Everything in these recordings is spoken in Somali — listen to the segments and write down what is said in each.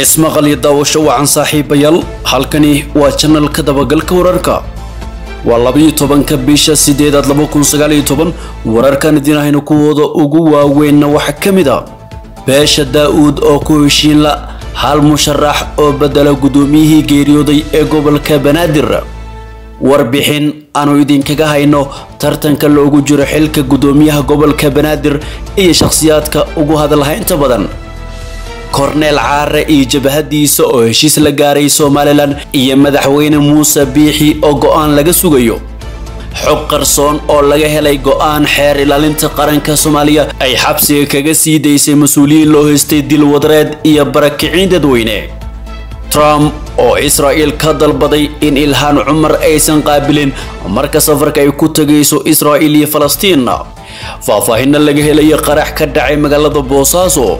Ismaqal iyo daawasho wacan saaxiibayaal, halkani waa channelka dabagalka wararka. Waa 12-ka bisha 8aad 2019. Wararkan idin ahayna kuwooda ugu waaweynna waxaa ka mid ah beesha Daa'uud oo ku heshiin la hal musharax oo bedela gudoomiyihii geeriyooday ee gobolka Banaadir. Warbixin aanu idinkaga hayno tartanka loogu jiro xilka gudoomiyaha gobolka Banaadir iyo shakhsiyaadka ugu hadalhaynta badan. Korneel Caare iyo jabhadiisa oo heshiis la gaaray Somaliland iyo madaxweyne Muuse Biixi oo go'aan laga sugayo. Xog qarsoon oo laga helay go'aan xeer ilaalinta qaranka Soomaaliya ay xabsiga kaga sii daysay mas'uuliyiin loo haystay dil wadareed iyo barakicin dadweyne. Trump oo Israel ka dalbaday in Ilhaan Cumar aysan qaabilin marka safarka ay ku tagayso Israel iyo Falastiin. Faahfaahinna laga helay qarax ka dhacay magaalada Boosaaso.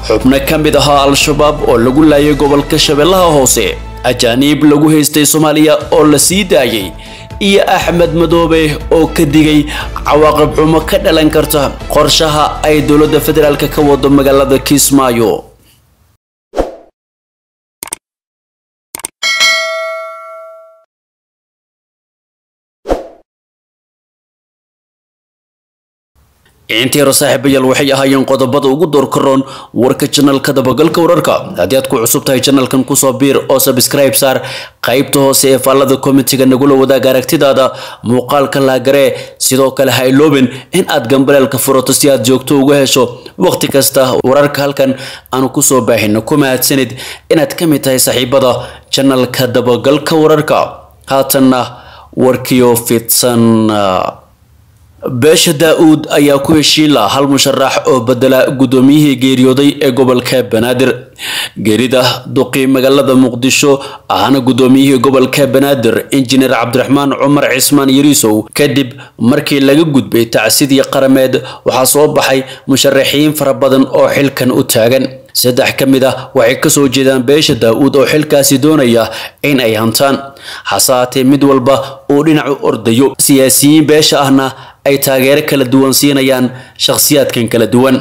Xubno ka mid ahaa Al-Shabaab oo lagu laayay gobolka Shabeellaha Hoose. Ajaaniib lagu haystay Soomaaliya oo la sii daayay. Iyo Axmed Madoobe oo ka digay cawaaqib xumo ka dhalan karta qorshaha ay dowladda federaalka ka wado magaalada Kismaayo. Intii hore saaxiibayaal waxay ahaayeen qodobada ugu doorka roon warka channelka dabagalka wararka. Haddii aad ku cusub tahay channelkan, kusoo biir oo subscribe saar. Qaybta hoose ee faallada commentiga nagula wadaag aragtidaada, muuqaalka laagaree. Sidoo kale ha iloobin in aad gambaleelka furato si aad joogto uga hesho waqti kasta wararka halkan aanu kusoo baahino. Ku mahadsanid inaad ka mid tahay saaxiibada channelka dabagalka wararka. Haatanna warkiyo fidsan. Beesha Daa'uud ayaa ku heshiin laha hal musharax oo bedela gudoomiyihii geeriyooday ee gobolka Banaadir. Geerida duqii magaalada Muqdisho ahna gudoomiyihii gobolka Banaadir Injineer Cabdiraxmaan Cumar Cismaan Yariisow kadib markii laga gudbay tacsidii qarameed, waxaa soo baxay musharaxiin fara badan oo xilkan u taagan. Saddex ka mid ah waxay ka soo jeedaan beesha Daa'uud oo xilkaasi doonaya in ay hantaan, hase haatee mid walba uu dhinac u ordayo, siyaasiyiin beesha ahna ay taageero kala duwan siinayaan shakhsiyaadkan kala duwan.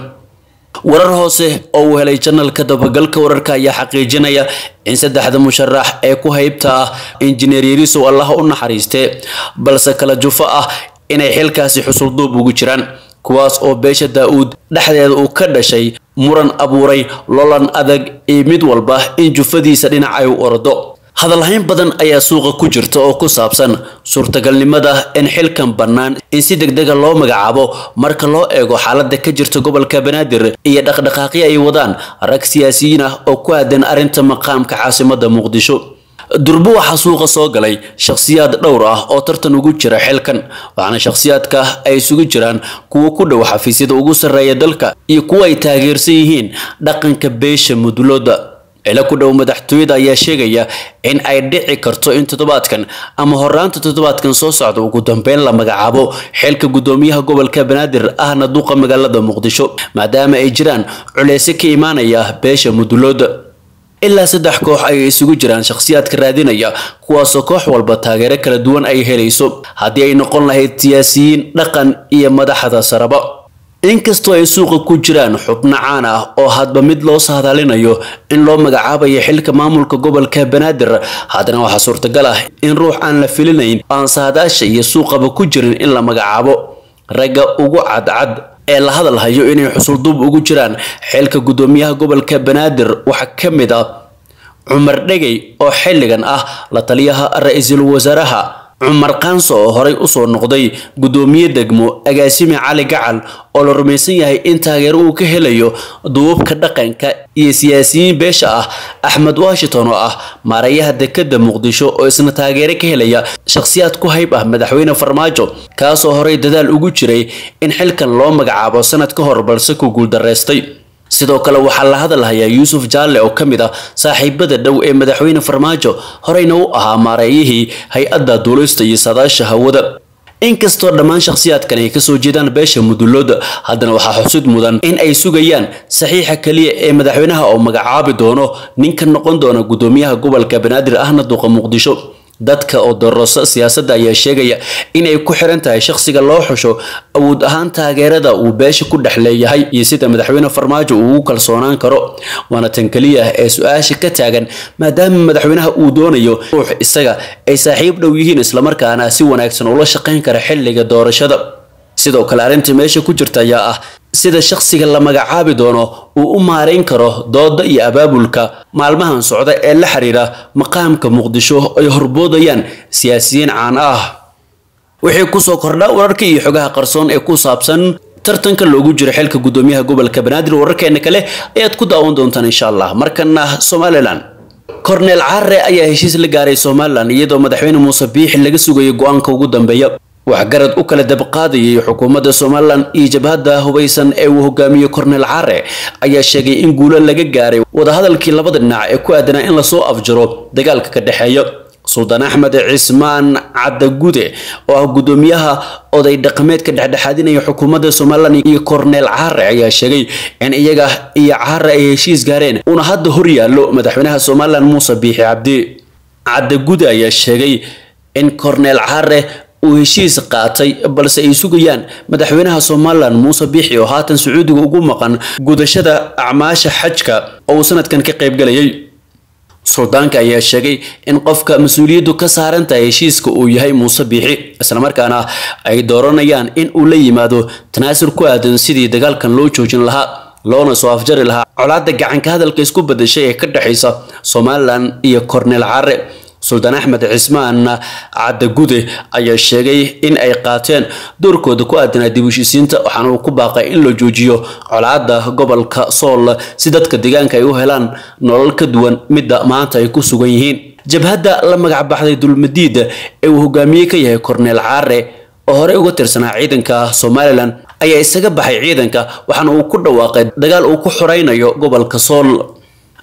Warar hoose oo uu helay channelka dabagalka wararka ayaa xaqiijinaya in saddexda musharax ee ku haybta ah Injineer Yariisow Allah u naxariistee, balse kala jufo ah, inay xilkaasi xusulduub ugu jiraan, kuwaas oo beesha Daa'uud dhexdeeda uu ka dhashay muran abuuray lolan adag iyo mid walba in jufadiisa dhinac ay u ordo. Hadalhayn badan ayaa suuqa ku jirta oo ku saabsan suurtagalnimada in xilkan bannaan in si degdega loo magacaabo marka loo eego xaaladda ka jirta gobolka Banaadir iyo dhaqdhaqaaqyo ay wadaan rag siyaasiyiin ah oo ku aadan arrinta maqaamka caasimadda Muqdisho. Durbo waxaa suuqa soo galay shakhsiyaad dhowr ah oo tartan ugu jira xilkan, waxaana shakhsiyaadka ay isugu jiraan kuwo ku dhow xafiisyada ugu sarreeya dalka iyo kuwa ay taageersan yihiin dhaqanka beesha mudulooda. Ila ku dhow madaxtooyada ayaa sheegaya in ay dhici karto in toddobaadkan ama horaanta toddobaadkan soo socda ugu dambeyn la magacaabo xilka gudoomiyaha gobolka Banaadir ahna duqa magaalada Muqdisho, maadaama ay jiraan culeysyo ka imaanaya beesha mudulooda. Ilaa saddex koox ayay isugu jiraan shakhsiyaadka raadinaya, kuwaasoo koox walba taageero kala duwan ay helayso haddii ay noqon lahayd siyaasiyiin, dhaqan iyo madaxda saraba. Inkastoo ay suuqa ku jiraan xubno caan ah oo hadba mid loo saadaalinayo in loo magacaabayo xilka maamulka gobolka Banaadir, haddana waxaa suurtagal ah in ruux aan la filinayn, aan saadaasha iyo suuqaba ku jirin, in la magacaabo. Ragga ugu cadcad ee la hadal hayo inay xusulduub ugu jiraan xilka gudoomiyaha gobolka Banaadir waxaa ka mid ah Cumar Dhegey oo xilligan ah la taliyaha ra'iisul wasaaraha, Cumar Qaanso oo horey usoo noqday gudoomiye degmo, agaasime Cali Gacal oo la rumaysan yahay in taageero uu ka helayo duubabka dhaqanka iyo siyaasiyiin beesha ah, Axmed Washington oo ah maareeyaha dekedda Muqdisho oo isna taageero ka helaya shakhsiyaad ku hayb ah madaxweyne Farmaajo, kaasoo horey dadaal ugu jiray in xilkan loo magacaabo sanad ka hor balse ku guuldareystay. Sidoo kale waxaa la hadalhayaa Yuusuf Jaalle oo ka mid ah saaxiibada dhow ee madaxweyne Farmaajo, horeyna u ahaa maareeyihii hay-adda duulista iyo saadaasha hawada. Inkastoo dhammaan shakhsiyaadkan ay kasoo jeedaan beesha mudulooda, haddana waxaa xusid mudan in ay sugayaan saxiixa kaliya ee madaxweynaha oo magacaabi doono ninka noqon doona gudoomiyaha gobolka Banaadir ahna duqa Muqdisho. Dadka oo doorasa siyaasadda ayaa sheegaya inay ku xiran tahay shakhsiga loo xusho awood ahaan taageerada uu beesha ku dhex leeyahay iyo sida madaxweyne Farmaajo uu ugu kalsoonaan karo. Waana tan keliya ee su-aasha ka taagan, maadaama madaxweynaha uu doonayo ruux isaga ay saaxiib dhow yihiin islamarkaana si wanaagsan ula shaqayn kara xilliga doorashada. Sidoo kale arrinta meesha ku jirta ayaa ah sida shakhsiga la magacaabi doono uu u maareyn karo dooda iyo abaabulka maalmahan socda ee la xiriira maqaamka Muqdisho ay horboodayaan siyaasiyiin caan ah. Wixii kusoo kordha wararka iyo xogaha qarsoon ee ku saabsan tartanka loogu jiro xilka gudoomiyaha gobolka Banaadir wararkeena kale ayaad ku daawan doontaan insha Allah. Markana Somaliland, Korneel Carre ayaa heshiis la gaaray Somaliland iyadoo madaxweyne Muuse Biixi laga sugayo go'aanka ugu dambeeya. Waxgarad u kala dabqaadayay xukuumadda Somaliland iyo jabhadda hubaysan ee uu hogaamiyo Korneel Carre ayaa sheegay in guulo laga gaaray wadahadalkii labada dhinac ee ku aadanaa in lasoo afjaro dagaalka ka dhexeeya. Suldaan Axmed Cismaan Cadagude oo ah gudoomiyaha oday dhaqameedka dhexdhexaadinaya xukuumadda Somaliland iyo Korneel Carre ayaa sheegay in iyaga iyo Carre ay heshiis gaareen una hadda hor yaallo madaxweynaha Somaliland Muuse Biixi Cabdi. Cadagude ayaa sheegay in Korneel Carre uu heshiis qaatay balse ay sugayaan madaxweynaha Somaliland Muuse Biixi oo haatan Sacuudiga ugu maqan gudashada acmaasha xajka oo uu sanadkan ka qayb galayay. Suldaanka ayaa sheegay in qofka mas-uuliyaddu ka saaran tahay heshiiska uu yahay Muuse Biixi, islamarkaana ay dooranayaan in uu la yimaado tanaasul ku aadan sidii dagaalkan loo joojin lahaa loona soo afjari lahaa colaadda gacanka hadalka isku bedeshay ee ka dhexaysa Somaliland iyo Korneel Carre. Suldaan Axmed Cismaan Cadagude ayaa sheegay in ay qaateen doorkooda ku aadanaa dib u heshiisiinta, waxaana uu ku baaqay in la joojiyo colaadda gobolka Sool si dadka deegaanka ay u helaan nolol ka duwan midda maanta ay ku sugan yihiin. Jabhadda la magac baxday Dulmadiid ee uu hogaamiye ka yahay Korneel Carre oo horey uga tirsanaa ciidanka Somaliland ayaa isaga baxay ciidanka, waxaana uu ku dhawaaqay dagaal uu ku xoreynayo gobolka Sool.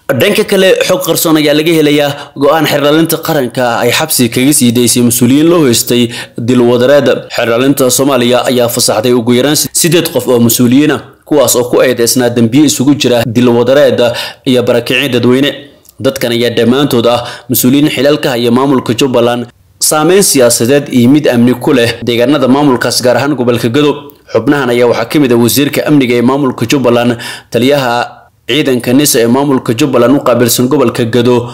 Dhanka kale, xog qarsoon ayaa laga helayaa go'aan xeerlalinta qaranka ay xabsi kaga sii daysay mas-uuliyiin loo haystay dilwadareed. Xeerlalinta Soomaaliya ayaa fasaxday ugu yaraan 8 qof oo mas-uuliyiin ah, kuwaas oo ku eedeysnaa dembiye isugu jira dilwadareed iyo barakicin dadweyne. Dadkan ayaa dhammaantood ah mas-uuliyiin xilal ka haya maamulka Jubbaland, saameyn siyaasadeed iyo mid amni ku leh deegaanada maamulkaas, gaar ahaan gobolka Gadow. Xubnahan ayaa waxaa ka mid ah wasiirka amniga ee maamulka Jubbaland, taliyaha ciidanka NISA ee maamulka Jubbaland u qaabilsan gobolka Gado,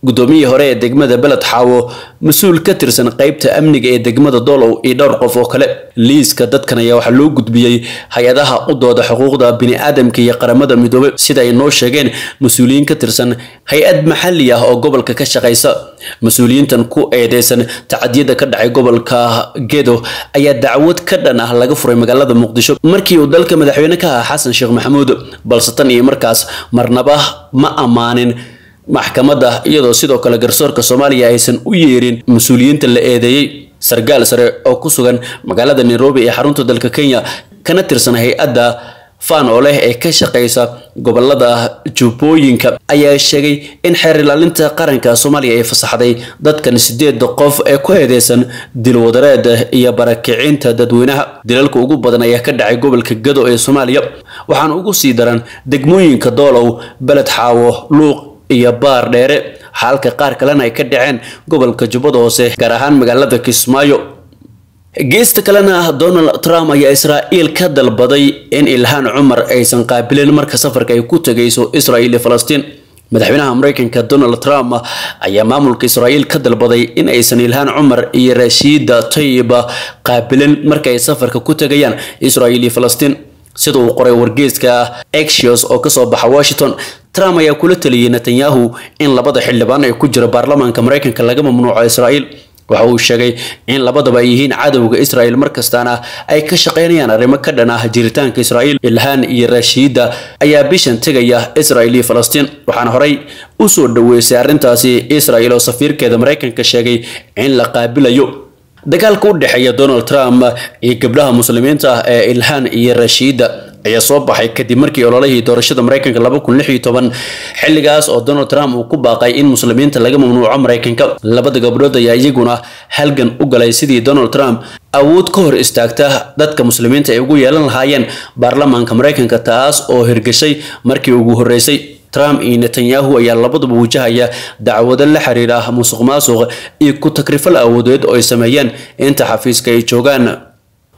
gudoomiyihii hore ee degmada Beled Xaawo, mas-uul ka tirsan qaybta amniga ee degmada Doolow iyo dhowr qof oo kale. Liiska dadkan ayaa waxaa loo gudbiyey hay-adaha u dooda xuquuqda bini'aadamka iyo qaramada midoobay, sida ay noo sheegeen mas-uuliyiin ka tirsan hay-ad maxalli ah oo gobolka ka shaqaysa. Mas-uuliyiintan ku eedeysan tacadiyada ka dhacay gobolka Gedo ayaa dacwad ka dhan ah laga furay magaalada Muqdisho markii uu dalka madaxweyne ka ahaa Xasan Sheekh Maxamuud, balse tan iyo markaas marnaba ma ammaanin maxkamadda, iyadoo sidoo kale garsoorka Soomaaliya aysan u yeerin mas-uuliyiinta la eedeeyey. Sargaal sare oo ku sugan magaalada Nairobi ee xarunta dalka Kenya kana tirsan hay-adda fan oo leh ee ka shaqeysa gobolada Jubbooyinka ayaa sheegay in xeer ilaalinta qaranka Soomaaliya ay fasaxday dadkan 8 qof ee ku eedeysan dilwadareed iyo barakicinta dadweynaha. Dilalka ugu badan ayaa ka dhacay gobolka Gado ee Soomaaliya, waxaana ugu sii daran degmooyinka Doolow, Beled Xaawo, Luuq iyo Baar Dheere, halka qaar kalena ay ka dhaceen gobolka Jubbada Hoose, gaar ahaan magaalada Kismaayo. Geesta kalena, Donald Trump ayaa Israa'iil ka dalbaday in Ilhaan Cumar aysan qaabilin marka safarka ay ku tagayso Israa'iil iyo Falastiin. Madaxweynaha Mareykanka Donald Trump ayaa maamulka Israa'iil ka dalbaday in aysan Ilhaan Cumar iyo Rashida Tayib qaabilin marka ay safarka ku tagayaan Israa'iil iyo Falastiin, sida uu qoray wargeyska Axios oo kasoo baxa Washington. Trump ayaa kula taliyay Netanyahu in labada xildhibaan ee ku jira baarlamaanka Mareykanka laga mamnuuco Israa'iil. Waxa uu sheegay in labadaba ay yihiin cadowga Israa'iil, markastaana ay ka shaqeynayaan arrimo ka dhan ah jiritaanka Israa'iil. Ilhaan iyo Rashida ayaa bishan tegaya Israa'iil iyo Falastiin, waxaana horey u soo dhaweysay arrintaasi Israa'iil oo safiirkeeda Mareykanka sheegay in la qaabilayo. Dagaalka u dhexeeya Donald Trump iyo gabdhaha muslimiinta ah ee Ilhaan iyo Rashida ayaa soo baxay kadib markii ololihii doorashada Mareykanka 2016, xilligaas oo Donald Trump uu ku baaqay in muslimiinta laga mamnuuco Mareykanka. Labada gabdhood ayaa iyaguna halgan u galay sidii Donald Trump awood ka hor istaagta dadka muslimiinta ay ugu yeelan lahaayeen baarlamaanka Mareykanka, taas oo hirgashay markii ugu horreysay. Trump iyo Netanyahu ayaa labaduba wajahaya dacwado la xiriira musuqmaasuq iyo ku takrifal awoodeed oo ay sameeyeen inta xafiiska ay joogaan.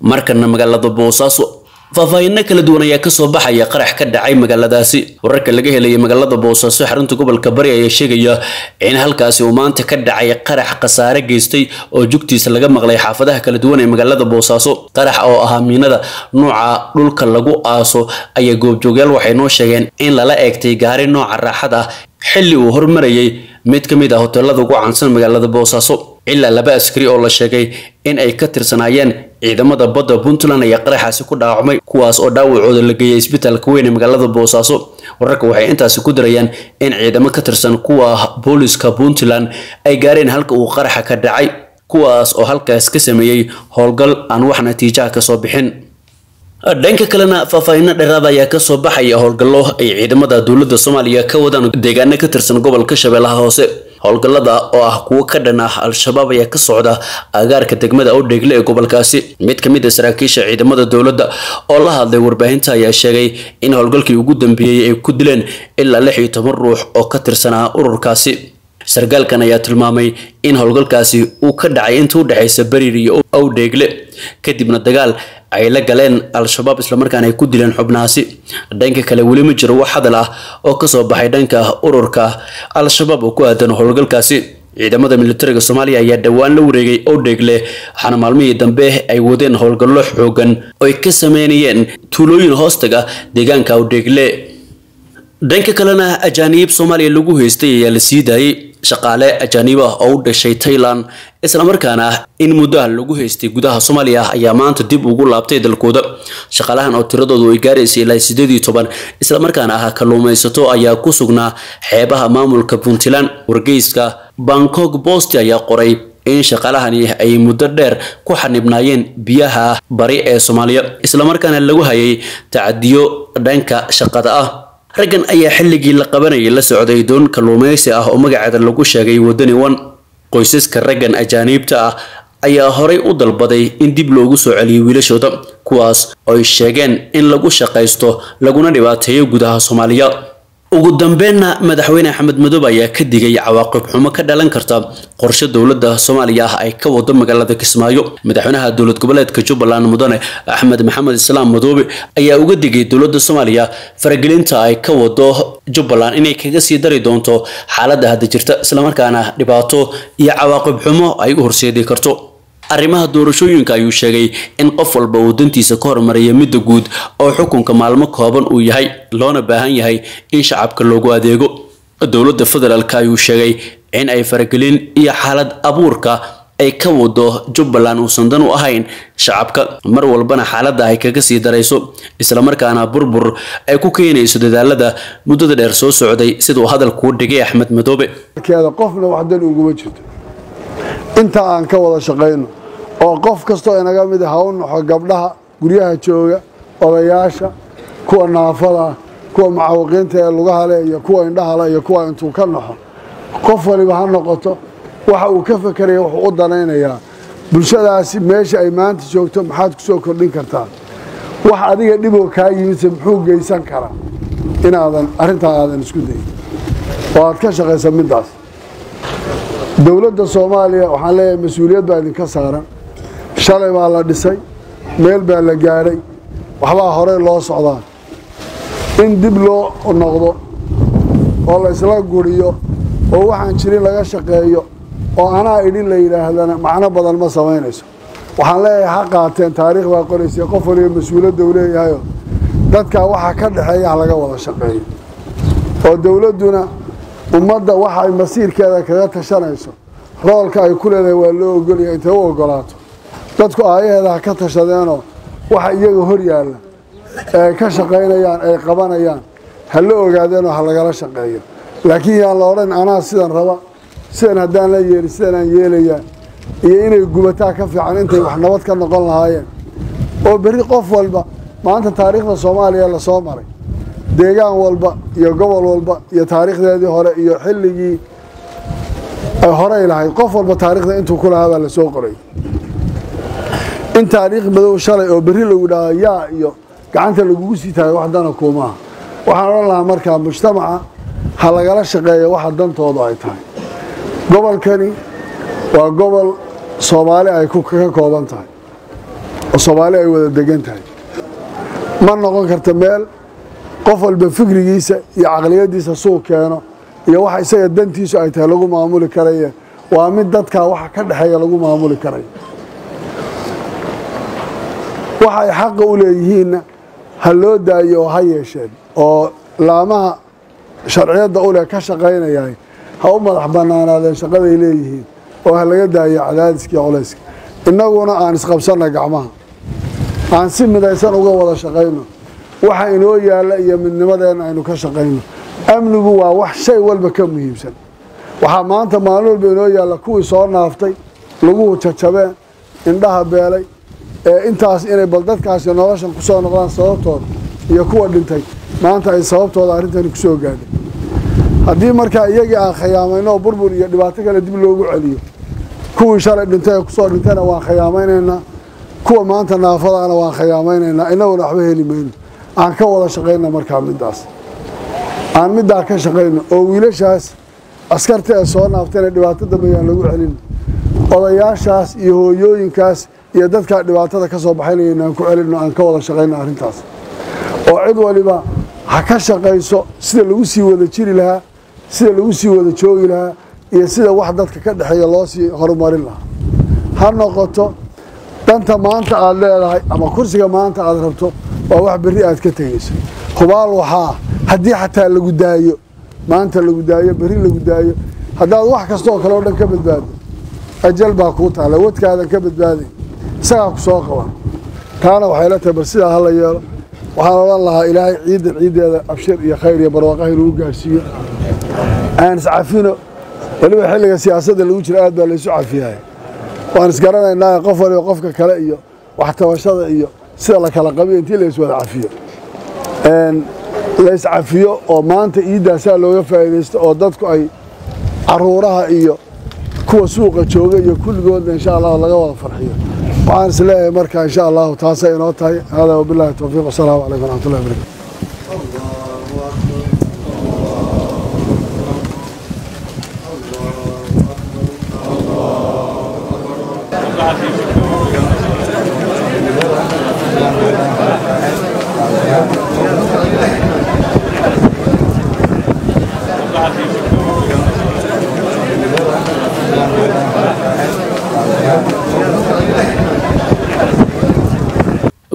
Markana magaalada Boosaaso, faahfaahinno kala duwan ayaa kasoo baxaya qarax ka dhacay magaaladaasi. Wararka laga helaya magaalada Boosaaso, xarunta gobolka Bari, ayaa sheegaya in halkaasi uu maanta ka dhacay qarax khasaare geystay oo jugtiisa laga maqlay xaafadaha kala duwan ee magaalada Boosaaso. Qarax oo ahaa miinada nooca dhulka lagu aaso ayaa goobjoogyaal waxay noo sheegeen in lala eegtay gaari nooca raaxada ah xilli uu hormarayay mid ka mid ah hoteelada ugu caansan magaalada Boosaaso. Ilaa 2 askari oo la sheegay in ay ka tirsanaayeen ciidamada badda Puntland ayaa qaraxaasi ku dhaawacmay, kuwaas oo dhaawacooda la geeyay isbitaalka weyn ee magaalada Boosaaso. Wararka waxay intaasi ku darayaan in ciidamo ka tirsan kuwa booliska Puntland ay gaareen halka uu qaraxa ka dhacay, kuwaas oo halkaas ka sameeyay howlgal aan wax natiijo ka soo bixin. Dhanka kalena, faahfaahinno dheeraad ayaa ka soo baxaya howlgallo ay ciidamada dowladda Soomaaliya ka wadaan deegaano ka tirsan gobolka Shabeellaha Hoose. Howlgallada oo ah kuwo ka dhan ah Al-Shabaab ayaa ka socda agaarka degmada Awdheegle ee gobolkaasi. Mid ka mid ah saraakiisha ciidamada dowladda oo la hadlay warbaahinta ayaa sheegay in howlgalkii ugu dambeeyay ay ku dileen ilaa 16 ruux oo ka tirsanaa ururkaasi. Sargaalkan ayaa tilmaamay in howlgalkaasi uu ka dhacay inta u dhaxaysa Bariir iyo Awdheegle, kadibna dagaal ay la galeen Al-Shabaab islamarkaana ay ku dileen xubnahaasi. Dhanka kale, weli ma jiro wax hadal ah oo ka soo baxay dhanka ururka Al-Shabaab oo ku aadan howlgalkaasi. Ciidamada militariga Soomaaliya ayaa dhowaan la wareegay Awdheegle, waxaana maalmihii dambe ay wadeen howlgallo xoogan oo ay ka sameynayeen tuulooyin hoostaga deegaanka Awdheegle. Dhanka kalena, ajaaniib Soomaaliya lagu haystay ayaa la sii daayay. Shaqaale ajaaniib ah oo u dhashay Thailand islamarkaana in muddo lagu haystay gudaha Soomaaliya ayaa maanta dib ugu laabtay dalkooda. Shaqaalahan oo tiradoodu ay gaaraysay ilaa 18 islamarkaana ah kalluumaysato ayaa ku sugnaa xeebaha maamulka Puntland. Wargeyska Bangkok Post ayaa qoray in shaqaalahani ay muddo dheer ku xanibnaayeen biyaha bari ee Soomaaliya, islamarkaana lagu hayay tacadiyo dhanka shaqada ah. Raggan ayaa xilligii la qabanayay la socday doon kalluumaysi ah oo magaceeda lagu sheegay Wadani One. Qoysaska raggan ajaaniibta ah ayaa horay u dalbaday in dib loogu soo celiyo wiilashooda, kuwaas oo ay sheegeen in lagu shaqaysto laguna dhibaateeyo gudaha Soomaaliya. Ugu dambeynna, madaxweyne Axmed Madoobe ayaa ka digay cawaaqib xumo ka dhalan karta qorshe dowladda Soomaaliya ah ay ka wado magaalada Kismaayo. Madaxweynaha dowlad goboleedka Jubbaland, mudane Axmed Maxamed Islaam Madoobe, ayaa uga digay dowladda Soomaaliya faragelinta ay ka wado Jubbaland inay kaga sii dari doonto xaaladda hadda jirta, islamarkaana dhibaato iyo cawaaqib xumo ay u horseedi karto. Arrimaha doorashooyinka ayuu sheegay in qof walba uu dantiisa ka hormariyo midda guud oo xukunka maalmo kooban uu yahay, loona baahan yahay in shacabka loogu adeego. Dowladda federaalka ayuu sheegay in ay faragelin iyo xaalad abuurka ay ka wado Jubbaland uusan dan u ahayn shacabka, mar walbana xaaladda ay kaga sii darayso, islamarkaana burbur ay ku keenayso dadaalada muddada dheer soo socday, siduu hadalkuu dhigay Axmed Madoobe. Qofna wax dan uguma jirto inta aan ka wada shaqayno oo qof kastoo inaga mid ha u naxo gabdhaha guryaha jooga, odayaasha, kuwa naafada, kuwa mucaawiqiinta ee lugaha leh iyo kuwa indhaha leh iyo kuwa intuu ka naxo, qof waliba ha noqoto waxa uu ka fekeraya wuxuu u danaynayaa bulshadaasi meesha ay maanta joogto. Maxaad ku soo kordhin kartaa? Wax adiga dhiboo kaa yimidse muxuu geysan karaa? Inaadan arrintaa aadan isku dayin oo aad ka shaqaysa middaas. Dowladda Soomaaliya waxaan leeyahay, mas-uuliyad baa idinka saaran. Shalay baa la dhisay, meel baa la gaadhay, waxbaa horey loo socdaa. In dib loo noqdo oo la isla guriyo oo waxaan jirin laga shaqeeyo oo anaa idhin la yidhaahdana macno badan ma samaynayso. Waxaan leeyahay, ha qaateen, taariikh baa qoraysay, qof waliba mas-uuliyadda uu leeyahayo dadkaa waxa ka dhexeeya ha laga wada shaqeeyo, oo dowladduna ummadda waxa ay masiirkeeda kaga tashanayso roolka ay ku leedahay waa loo ogolyahay. Intay u ogolaato dadku aayaheeda ha ka tashadeenoo waxa iyaga hor yaalla ee ka shaqaynayaan ay qabanayaan ha la ogaadeenoo ha lagala shaqeeyo. Laakiin yaan la odhan anaa sidan raba, sidan haddaan la yeelin sidan aan yeelayaa, iyo inay gubataa ka fiican intay wax nabad ka noqon lahaayeen. Oo berri qof walba maanta taariikhda Soomaaliya lasoo maray, deegaan walba iyo gobol walba iyo taariikhdeedii hore iyo xilligii ay horey lahayd, qof walba taariikhda intuu ku lahaa baa lasoo qoray. In taariikh madow shalay oo berri lagu dhaho yaa iyo gacanta lagugu sii taayo wax dana kuumaha. Waxaan odhan lahaa markaa mujtamaca Ha lagala shaqeeyo waxa dantoodu ay tahay. Gobolkani waa gobol Soomaali ay ka kooban tahay oo Soomaali ay wada degan tahay. Ma noqon karta meel qof walba fikrigiisa iyo caqliyadiisa suu keeno iyo waxa isaga dantiisu ay tahay lagu maamuli karaye. Waa mid dadka waxa ka dhexeeya lagu maamuli karayo. Waxa ay xaqa u leeyihiinna ha loo daayo oo ha yeesheen, oo laamaha sharciyadda u leh ka shaqaynayahay ha u madax bannaanaadeen shaqaday leeyihiin, oo ha laga daayo cadaadiska iyo culayska. Innaguna aan isqabsanna gacmaha, aan si midaysan uga wada shaqayno waxa inoo yaalla iyo midnimadeenna aynu ka shaqayno. Amnigu waa wax shay walba ka muhiimsan. Waxaa maanta maalin walba inoo yaalla kuwii soo naaftay, laguhu jajabeen, indhaha beelay, ee intaas inay bal dadkaasi noloshan ku soo noqdaan sababtooda, iyo kuwa dhintay maanta ay sababtooda arrintani ku soo gaadhay. Haddii markaa iyagii aan khiyaamayno oo burbur iyo dhibaato kale dib loogu celiyo, kuwii shalay dhintay ee kusoo dhintayna waan khiyaamaynaynaa, kuwa maanta naafadaana waan khiyaamaynaynaa, innaguna waxba heli mayno. Aan ka wada shaqayna markaa middaas, aan middaa ka shaqayno, oo wiilashaas askarta ee soo naaftayna dhibaato dambe yaan lagu celin. Odayaashaas iyo hooyooyinkaas iyo dadkaa dhibaatada ka soo baxaynaya inaan ku celinno, aan ka wada shaqayno arrintaas, oo cid waliba ha ka shaqayso sida lagu sii wada jiri lahaa, sida lagu sii wada joogi lahaa, iyo sida wax dadka ka dhexeeya loo sii horumarin lahaa. Ha noqoto danta maanta aad leedahay ama kursiga maanta aad rabto waa wax berri aad ka tegayso. Hubaal waxaa haddii xataa lagu daayo maanta, lagu daayo berri, lagu daayo, haddaad wax kasta oo kale oo dhan ka badbaado, ajal baa kuu taalla, wadkaadan ka badbaaday, isagaa ku soo qaban. Taana waxay la tahay bal sidaa hala yeelo. Waxaan odhan lahaa Ilaahay ciiddan ciiddeeda abshir iyo khayr iyo barwaaqaha inuu gaarsiiyo. Aan iscafino, weliba xilliga siyaasadda lagu jiro aad baa laysu cafiyahay. Waan isgaranaynaa qof waliba qofka kale iyo wax tabashada iyo sida la kala qabiyo. Intii la iswada cafiyo, la iscafiyo, oo maanta iiddaasaa looga faa'iidaysto, oo dadku ay caruuraha iyo kuwa suuqa jooga iyo kulligoodna insha Allahu laga wada farxiyo. Waxaan is leeyahay marka insha Allahu taasay inoo tahay. Hada wabillahi towfiiq, wasalaamu calaykum waraxmatullahi wabarakatu.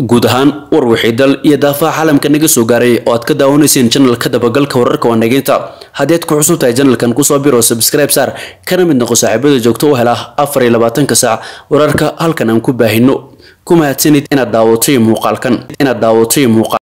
Guud ahaan war wixii dal iyo daafaha caalamka naga soo gaaray oo aad ka daawanayseen channelka dabagalka wararka waa nageynta. Haddii aad ku cusub tahay channelkan, kusoo biro, subscribe saar, kana mid noqo saaxiibada joogto u hela 24-ka saac wararka halkan aan ku baahino. Ku mahadsanid inaad daawatay muuqaalkan, inaad daawatay muuqaal.